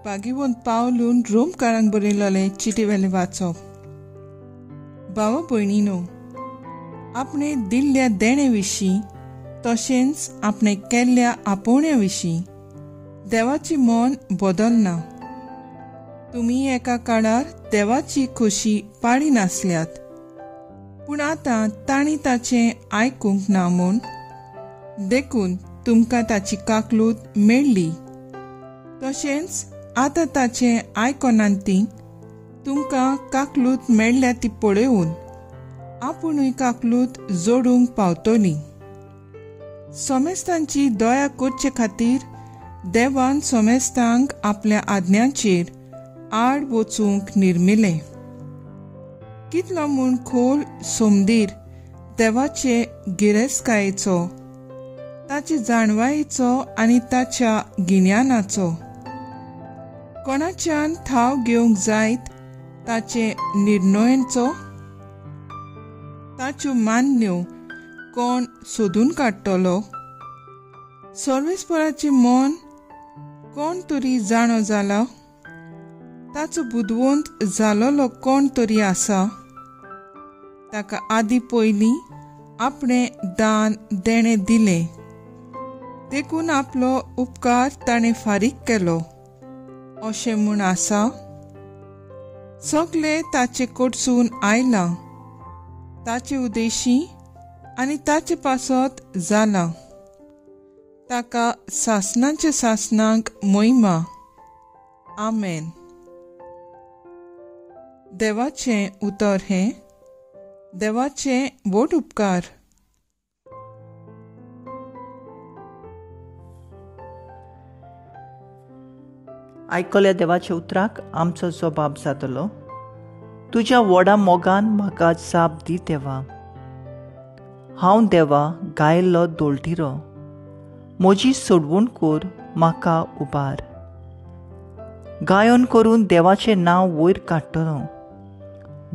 भागीवंत पावलून रोमकारांक बरयलेले चिटीवेलें वाचप. भावा भयणीनो, आपणे दिल्ल्या देणे विशीं तशेंच आपणे केल्ल्या आपोवण्या विशीं देवाची मन बदलना. तुमी एका काळार देवाची खोशी पाळी नासल्यात, पूण आतां तांणी ताचें आयकूंक ना म्हूण देखून तुमकां ताची काकलूत मेळ्ळी. तशेंच आतां ताचें आयकनात ती तुमकां काकलूत मेळ्ळ्या ती पळोवन आपुणूय काकलूत जोडूंक पावतली. समेस्तांची दया करचे खातीर देवान समेस्तांक आपल्या आज्ञांचेर आड वचूंक निर्मिलें. कितलो म्हूण खोल सोमदीर देवाचे गिरेस्तकायेचो, ताचे जाणवायेचो आनी ताच्या गिन्यानाचो. कोणाच्यान थाव घेवंक जायत ताचे निर्णयांचो, ताच्यो मान्यो कोण सोदून काडटलो? सर्वेस्पराचें मन कोण तरी जाणो जाला? ताचो बुदवंत जालोलो कोण तरी आसा? ताका आदी पयलीं आपणें दान देणें दिलें, देखून आपलो उपकार ताणें फारीक केलो अशें म्हूण आसा. सगलें ताचे कडसून आयलां, ताचे उद्देशी आनी ताचे पासत जालां. ताका सासणाचे सासणाक महिमा. आमेन. देवाचें उतर हें. देवाचें व्हड उपकार. आयकल्या देवाच्या उतराक आमचो जबाब जातलो. तुज्या व्हडा मोगान म्हाका जाप दी देवा. हांव देवा गायल्लो दोलटिरो, म्हजी सोडवण कर म्हाका उबार. गायन करून देवाचें नांव वयर काडटलो,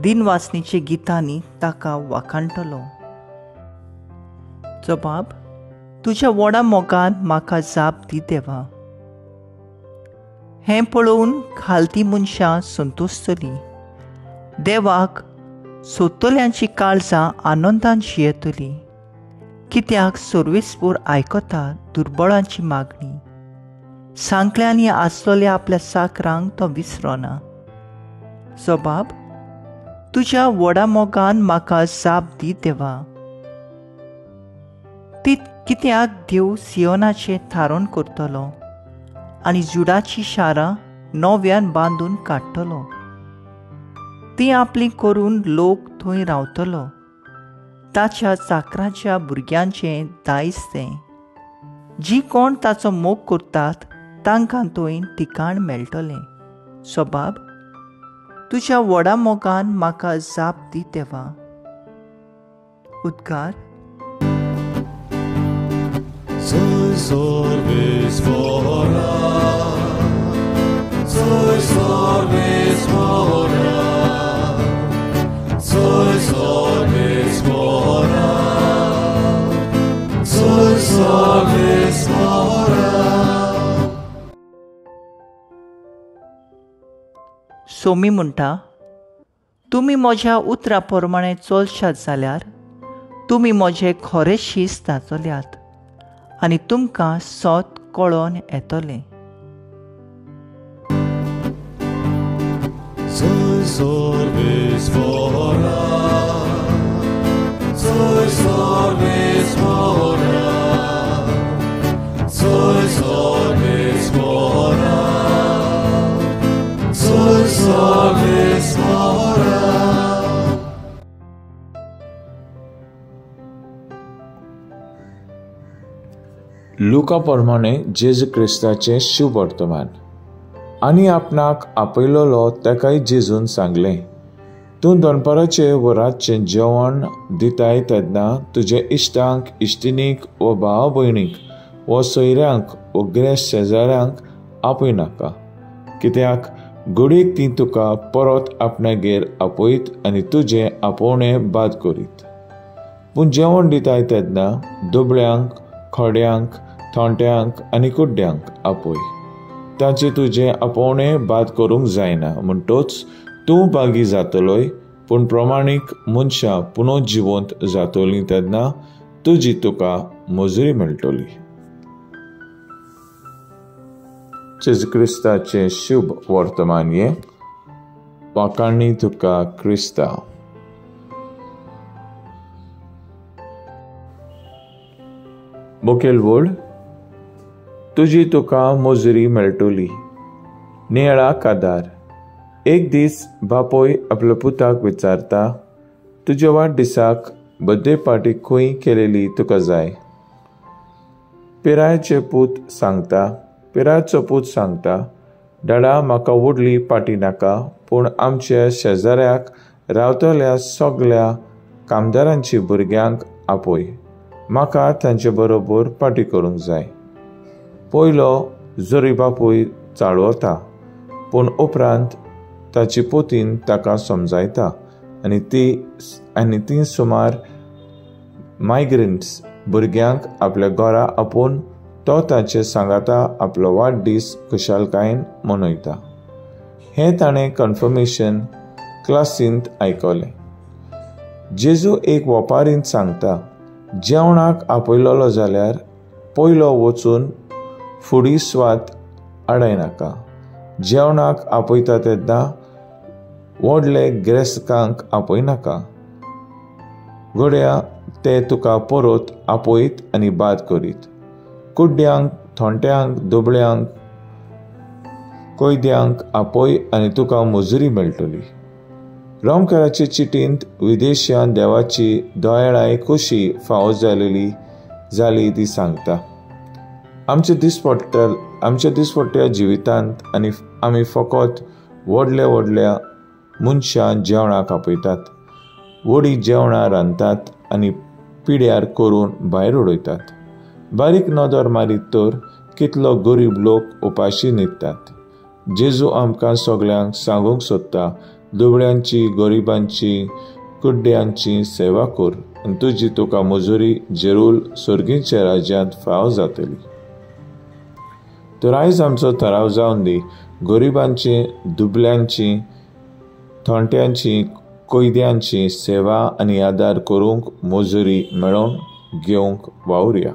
दिनवासनीच्या गितांनी ताका वाखाणटलो. जबाब, तुज्या व्हडा मोगान म्हाका जाप दी देवा. हें पळोवन खालती मनशां संतोशतलीं, देवाक सोदतल्यांची काळजां आनंदान जियेतलीं. कित्याक सर्वेस्पोर आयकता दुर्बळांची मागणी, सांकळ्यांनी आसलेल्या आपल्या साकरांक तो विसरना. जबाब, तुज्या व्हडा मोगान म्हाका जाप दी देवा. ती कित्याक देव सियोनाचें थारोवन करतलो आनी जुडाची शारां नव्यान बांदून काडटलो. ती आपली करून लोक थंय रावतलो, ताच्या चाकराच्या भुरग्यांचें दायज तें. जी कोण ताचो मोग करतात तांकां थंय ठिकाण मेळटलें. सबाब, तुज्या व्हडा मोगान म्हाका जाप दी देवा. उद्गार. सोमी म्हणटा, तुमी म्हज्या उतरा प्रमाणे चलशात जाल्यार तुमी म्हजे खरे शीस जातल्यात आनी तुमकां सत कळोन येतलें. लुका प्रमाणे जेजू क्रिस्ताचें शुभवर्तमान. आनी आपणाक आपयलोलो ताकाय जेजून सांगलें, तूं दनपाराचें व रातचें जेवण दिताय तेन्ना तुज्या इश्टांक, इश्टिणीक व भाव भयणीक व सोयऱ्यांक व गिरेस्त शेजाऱ्यांक आपय नाका, कित्याक घडयेक तीं तुका परत आपणागेर आपयत आनी तुजें आपोवणें बाद करीत. पूण जेवण दिताय तेन्ना दुबळ्यांक, खोड्यांक, थोंट्यांक आनी कुड्ड्यांक आपय. ताचें तुजें आपोवणें बाद करूंक जायना. म्हणटोच तूं बागी जातलोय, पूण प्रमाणीक मनशां पुनः जिवंत जातोलीं तेन्ना तुजी तुका मजुरी मेळटली. जेजू क्रिस्ताचें शुभ वर्तमान हें. वाखाणी तुका क्रिस्ता. मुखेल वड, तुजी तुका मजुरी मेळटली. नियाळाक आदार. एक दीस बापोय आपल्या पुताक विचारता, तुज्या वाडदिसाक बर्थडे पार्टी खंय केलेली तुका जाय? पिरायेचो पूत सांगता, डाडा म्हाका व्हडली पार्टी नाका, पूण आमच्या शेजाऱ्याक रावतल्या सगल्या कामदारांची भुरग्यांक आपय, म्हाका तांचे बरोबर पार्टी करूंक जाय. पयलो जरी बापूय चाळवता, पूण उपरांत ताची पोतीन ताका समजायता आनी ती सुमार मायग्रंट्स भुरग्यांक आपल्या घरा आपोवन तो ताचे सांगाता आपलो वाडदीस खुशालकायेन मनयता. हें ताणें कन्फर्मेशन क्लासींत आयकलें. जेजू एक वपारींत सांगता, जेवणाक आपयलोलो जाल्यार पयलो वचून फुडी स्वाद आडायनाका. जेवणाक आपयता तेन्ना व्हडले गिरेस्कांक आपयनाका, घडया ते तुका परत आपयत आनी बाद करीत. कुड्ड्यांक, थोंट्यांक, दुबळ्यांक, कैद्यांक आपय आनी तुका मजुरी मेळटली. रोमकाराचे चिटींत विदेशान देवाची दयाळाय कशी फावो जाली ती सांगता. आमच्या दिसपट्ट्या जिवितांत आनी आमी फकत व्हडल्या व्हडल्या मनशां जेवणाक आपयतात, व्हडीं जेवणां रांदतात आनी पिड्यार करून भायर उडयतात. बारीक नदर मारीत तर कितलो गरीब लोक उपाशी न्हिदतात. जेजू आमकां सगल्यांक सांगूंक सोदता, दुबळ्यांची, गरिबांची, कुड्ड्यांची सेवा कर आनी तुजी तुका मजुरी जेरूल सर्गीच्या राज्यांत फाव जातली. तर आयज आमचो थाराव जावन दी, गरिबांची, दुबल्यांची, थोंट्यांची, कैद्यांची सेवा आनी आदार करूंक मजुरी मेळोवन घेवंक वावुरया.